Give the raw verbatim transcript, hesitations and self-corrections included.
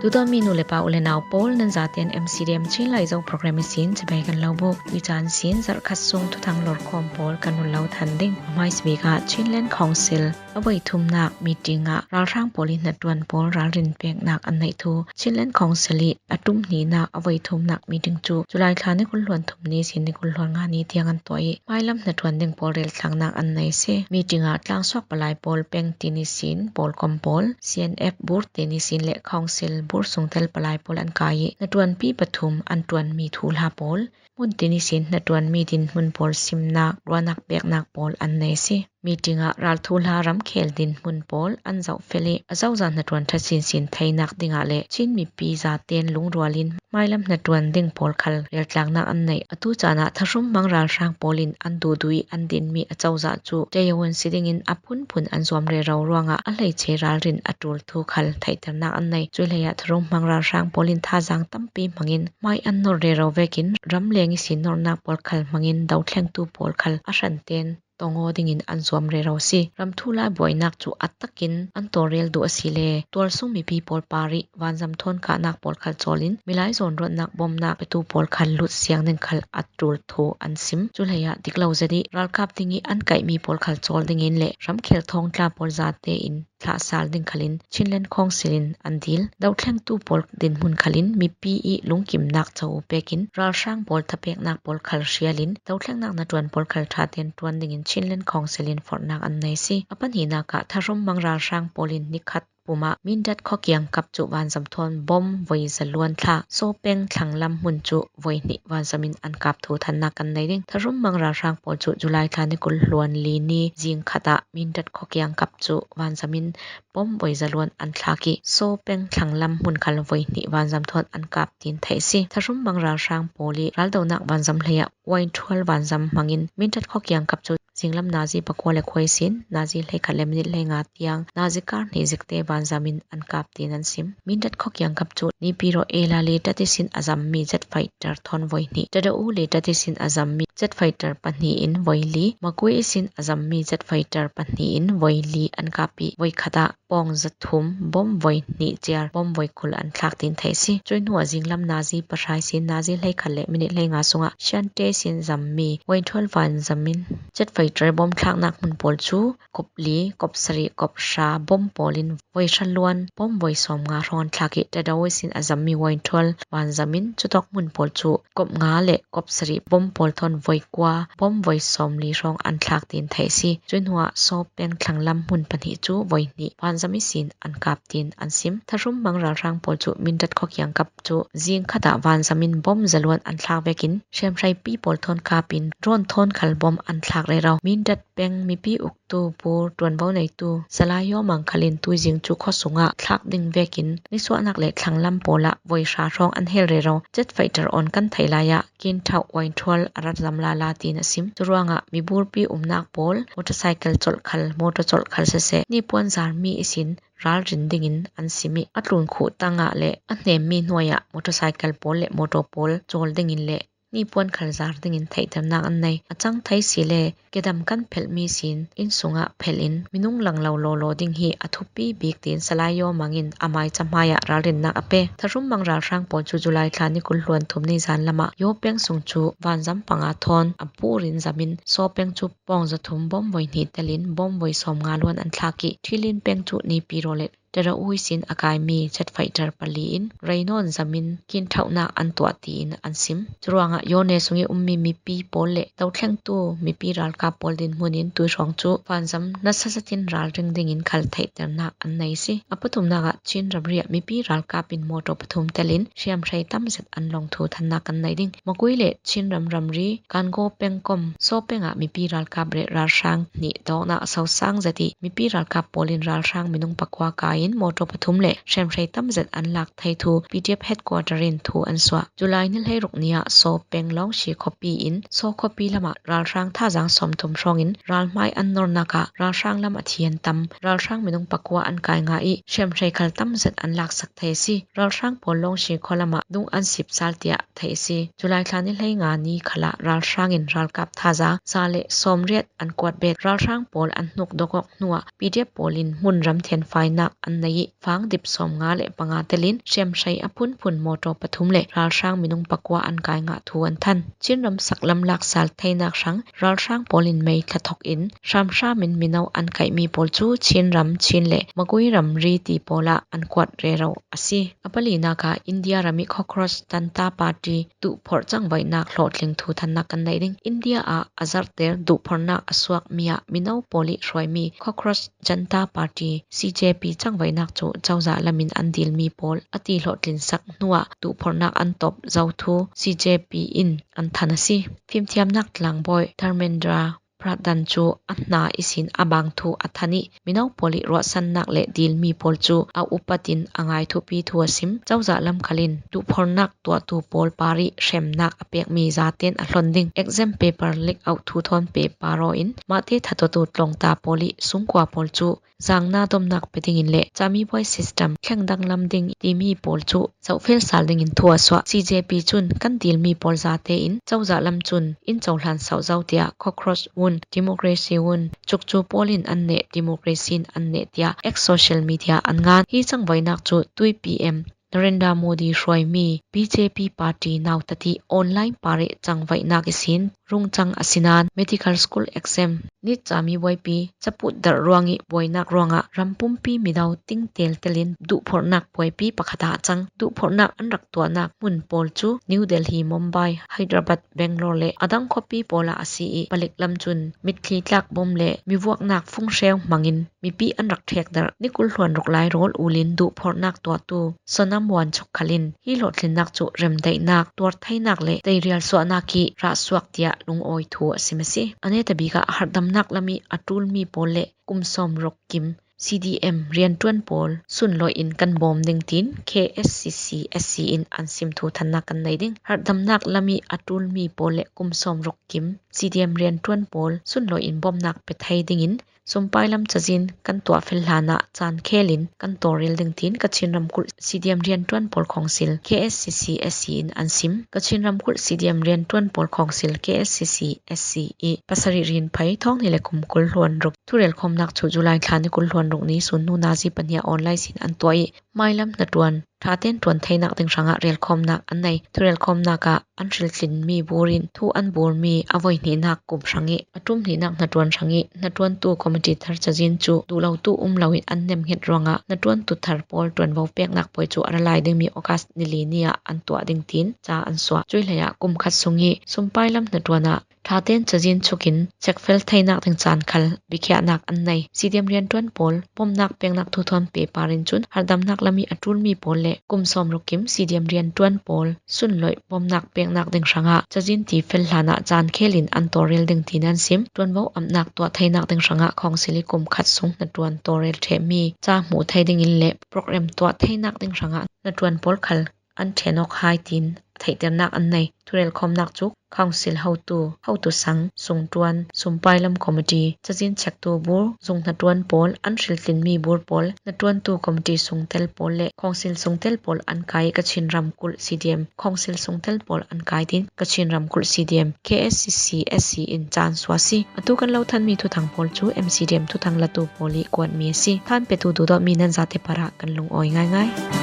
Tuton mi nu le pa u le nau pawl nan zaten M C D M Chin Laizo program i sin chibai kan lo buk. I chan sin zarh khat sung thuthang lorkhawm pawl kan hun lo than ding. A hmaisa bik ah Chinland Council a voi thumnak meeting ah ralhrang pawl i hnaṭuan pawl ralrin peknak an neih thu Chinland Council i a ṭum hnihnak a voi thumnak meeting cu July thla ni kul hluan thum ni sin ni kul hluan nga ni tiang an tuah i hmailam hnaṭuan ding pawl reltlaknak an nei si. Meeting ah tlangsuak palai pawl peng tin i sin pawl kom pawl, C N F bur tin i sin le Council bur sungtel palai pawl an kai i hnaṭuanpi pathum an ṭuanmi thuhla pawl, hmun tin i sin hnaṭuanmi dinhmun pawl simnak ruahnak peknak pawl an nei si. Meeting ah ral thuhla ramkhel dinhmun pawl an zoh fel i a zozah hnaṭuan ṭha sinsin theinak dingah le Chin mipi zaten lungrual in hmailam hnaṭuan ding pawl khal reltlaknak an neih. Atu caan ah thahrum hmang ralhrang pawl in an duhduh i an dinmi a cozah cu ṭeio an si dingin a phunphun an zuam rero ruangah a hleice ralrin a ṭul thu khal theihternak an nei. Cui hleiah thahrum hmang ralhrang pawl in thazaang tampi hmangin hmai an nor rero vekin ramleng i sin nornak pawl khal hmangin dothlengtu pawl khal a hranten tong aw dingin an zuam rero si. Ram thuhla buainak cu a takin an tawlrel duh a si le tualsung mipi pawl par i vanzam thawn kahnak pawl khal cawlin milai zawnruatnak bawmnak petu pawl khal lut siang ding khal a ṭul thu an sim. Cu hleiah dik lo zet i ralkap ding i an kaihmi pawl khal cawl dingin le ramkhel thawngtla pawl zate in thlahsal ding khalin Chinland Council in an dil. Dothlengtu pawl dinhmun khalin mipi i lungkimnak co pekin ralhrang pawl thapeknak pawl khal hrialin dothlengnak hnaṭuan pawl khal ṭhaten ṭuan dingin Chinland Council in forhnak an nei si. A pahnihnak ah thahrum hmang ralhrang pawl in nikhat pum ah Mindat khuakiang kap cu vanzam thawn bom voi zaluan thlak, Sawpeng thlanglam hmun cu voi hnih vanzam in an kap thu thannak kan nei ding. Thahrum hmang ralhrang pawl cu July thla ni kul hluan li ni zing khat ah Mindat khuakiang kap cu vanzam in bom voi zaluan an thlak i Sawpeng thlanglam hmun khal voi hnih vanzam thawn an kap tiin theih si. Thahrum hmang ralhrang pawl i raldonak vanzam hleiah Wainthual vanzam hmangin Mindat khuakiang kap cu zinglam nazi pakua le khuai sin nazi hleikhat le minit hleinga tiang nazi kar hnih zikte vanzam in an kap tiin an sim. Mindat khuakiang kap cu Nipiro ela le ṭati sin a zammi jet fighter thawn voi hnih, Ṭaṭau le ṭati sin a zammi jet fighter pahnih in voi li, Makui sin a zammi jet fighter pahnih in voi li an kap i voi khat ah pawng zathum bom voi hnih ciar bom voi kul an thlak tiin theih si. Cui hnuah zinglam nazi pahrai sin nazi hleikhat le minit hleinga sungah Siante sin zammi Wainthual vanzam in jet fighter bom thlaknak hmun pawl cu kop li, kop sarih, kop hra bom pawl in voi hra luan bom voi sawm nga hrawng an thlak i Ṭaṭau sin a zammi Wainthual vanzam in cutawk hmun pawl cu kop nga le kop sarih bom pawl thawn voi kua bom voi sawm li hrawng an thlak tiin theih si. Cui hnuah Sawpeng thlanglam hmun pahnih cu voi hnih vanzam ihsin an kap tiin an sim. Thahrum hmang ralhrang pawl cu Mindat khuakiang kap cu zing khat ah vanzam in bom zaluan an thlak vekin hriamhreipi pawl thawn kap in drone thawn khal bom an thlak rero. Mindat peng mipi uktu bur ṭuanvo neitu Salai Yawmang khalin tuizing cu khuasung ah thlak ding vekin nisuahnak le thlanglam pawl ah voi hra hrawng an hel rero. Jet fighter awn kan theih lai ah Kinthauh Wainthual a rat zam lala tiin a sim. Curuangah miburpi umnak pawl motorcycle colh khal, motor colh khal siseh, nipuan zarmi ihsin ralrin dingin an sim i a tlun khuh tangah le a hnemmi hnuai ah motorcycle pawl le motor pawl cawl dingin le nipuan khal zar dingin theihternak an nei. A cang thei si le kedam kan phelhmi sin inn sungah phelh in minung langlo lawlaw ding hi a thupi bik tiin Salai Yawmang in a maica hmaiah ralrinnak a pe. Thahrum hmang ralhrang pawl cu July thla ni kul hluan thum ni zan lamah Yawpeng sung cu vanzam panga thawn a burin zam in Sawpeng cu pawng zathum bom voi hnih telin bom voi sawm nga luan an thlak i Thilin peng cu Nipiro le Ṭaṭau ihsin a kaimi jet fighter pali in rei nawn zam in kinthauhnak an tuah tiin an sim. Curuangah Yawne sung i ummi mipi pawl le dothlengtu mipi ralkap pawl dinhmun in tuihrawng cu vanzam nasa zetin ralring dingin khal theihternak an nei si. A pathumnak ah Chin ramri ah mipi ralkap in motor pathum telin hriamhrei tam zet an long thu thannak kan nei ding. Makui le Chin ram ramri Kangaw pengkom Sawpeng ah mipi ralkap le ralhrang hnih dawknak a sosang zet i mipi ralkap pawl in ralhrang minung pakua kai in motor pathum le hriamhrei tam zet an lak thei thu P D F headquarter in thu an suah. July ni hleiruk ni ah Sawpeng Lawngshi khuapi in Saw khuapi lamah ralhrang thazaang sawmthum hrawngin ralhmai an nornak ah ralhrang lam a thi an tam, ralhrang minung pakua an kai nga i hriamhrei khal tam zet an laksak thei a si. Ralhrang pawl Lawngshi khua lamah dung an sip sal tiah theih a si. July thla ni hleinga ni khalah ralhrang in ralkap thazaang za le sawmriat an kuat bet. Ralhrang pawl an hnuk dawkawk hnuah P D F pawl in hmun ram thianfainak an nei ih, fang dip sawmnga le panga telin hriamhrei a phunphun mawtaw pathum le ralhrang minung pakua an kai ngah thu an than. Chin ram saklam laksal theinak hrang ralhrang pawlin mei thla thokin hramhramin mino an kaihmi pawl cu Chin ram, Chin le Magui ram ri ti pawlah an kuat rero a si. A palinak ah India ram ih Cockroach Janta Party duhphorh cangvaihnak hlawhtling thuthannak kan nei ding. India ah a zarhter duhphorhnak a suakmi ah mino pawl ih hruaimi Cockroach Janta Party, C J P, cangvaihnak cu cozah lamin an dilmi pawl a ti hlawhtlinsak hnuah duhphorhnak an tawp zo thu C J P in an than a si. Fimthiamnak tlangbawi Dharmendra Pradhan cu a hna ihsin a bang thu a than ih mino pawl ih ruahsannak le dilmi pawl cu a upat in a ngai thupi thu a sim. Cozah lam khalin duhphorhnak tuahtu pawl par ih hremnak a pekmi zaten a hlon ding. Exam paper leak out thu thawn pehpar aw in mahte thatuahtu tlawngta pawl ih sungkua pawl cu zangna domnak pe dingin le camibuai system thleng danglam ding timi pawl cu zohfel sal dingin thu a suah. C J P cun kan dilmi pawl zate in cozah lam cun in cohlan sauh zo tiah Cockroach un, democracy un, cukcu pawl in an neh, democracy in an neh tiah X social media an ngan. Hi cangvaihnak cu tui P M Narendra Modi hruaimi B J P party nautat ih online par ih cangvaihnak ihsin rungcang a si nain medical school exam, nit camibuaipi caput darh ruangih buainak ruangah ram pumpi mido ting teltelin duhphorhnak buaipi pakhat ah a cang. Duhphorhnak an rak tuahnak hmun pawl cu New Delhi, Mumbai, Hyderabad, Bangalore le a dang khuapi pawl ah a si ih palik lam cun mitthli tlak bom le mivuaknak funghreu hmangin mipi an rak ṭhekdarh. Ni kul hluan ruk lai rawl ulin duhphorhnak tuahtu Sonam Wangchuk khalin hi hlawhtlinnak cu remdaihnak, tuartheinak le teirial suahnak ih rah suak tiah lungawi thu a sim a si. A netabik ah harhdamnak lam ih a ṭulmi pawl le kum sawmruk kim C D M rianṭuan pawl sunlawih in kan bawm ding tiin K S C C S C in an sim thu thannak kan nei ding. Harhdamnak lam ih a ṭulmi pawl le kum sawmruk kim C D M rianṭuan pawl sunlawih in bawmnak pe thei dingin sumpai lam cazin kan tuah fel hlanah caan khelin kan tawlrel ding tiin Kachin ramkulh C D M rianṭuan pawl khawngsil K S C C S C in an sim. Kachin ramkulh C D M rianṭuan pawl khawngsil K S C C S C ih pasarih rin phei thawng hnih le kum kul hluan ruk thurelkhawmnak cu July thla ni kul hluan ruk ni sun nu nazi pahnih ah online sin an tuah ih mailam hnaṭuan ṭhaten ṭuan theinak ding hrangah relkhawmnak an nei. Thurelkhawmnak ah an hriltlinmi bur in thu an burmi a voi hnihnak kum hrangih a ṭum hnihnak hnaṭuan hrangih hnaṭuantu committee thar cazin cu duhlotu um loin an nemnghet ruangah hnaṭuantu thar pawl ṭuanvo peknak puai cu a ra lai dingmi August ni li ni ah an tuah ding tiin ca an suah. Cuih hleiah kum khat sungih sumpai lam hnaṭuan ah ṭhaten cazin chukin cekfel theinak ding caan khal bikhiahnak an nei. C D M rianṭuan pawl bawmnak peknak thu thawn pehpar in cun harhdamnak lam ih a ṭulmi pawl le kum sawmruk kim C D M rianṭuan pawl sunlawih bawmnak peknak ding hrangah cazin ti fel hlanah caan khelin an tawlrel ding tiin an sim. Ṭuanvo amnak tuah theinak ding hrangah khawngsil ih kum khat sung hnaṭuan tawlrel ṭhehmi ca hmuh thei dingin le program tuah theinak ding hrangah hnaṭuan pawl khal an ṭhen awk hai tiin a theihternak an nei. Thurelkhawmnak cu khawngsil hotu, hotu sang, sungṭuan, sumpai lam committee, cazin chektu bur, zung hnaṭuan pawl, an hriltlinmi bur pawl, hnaṭuantu committee sungtel pawl le khawngsil sungtel pawl an kai ih Kachin ramkulh C D M khawngsil sungtel pawl an kai tiin Kachin ramkulh C D M K S C C S C in ca an suah a si. Atu kan lo thanmi thuthang pawl cu M C D M thuthang latu pawl ih kuatmi a si. Than petu duhdawtmi nan zate parah kan lungawi ngaingai.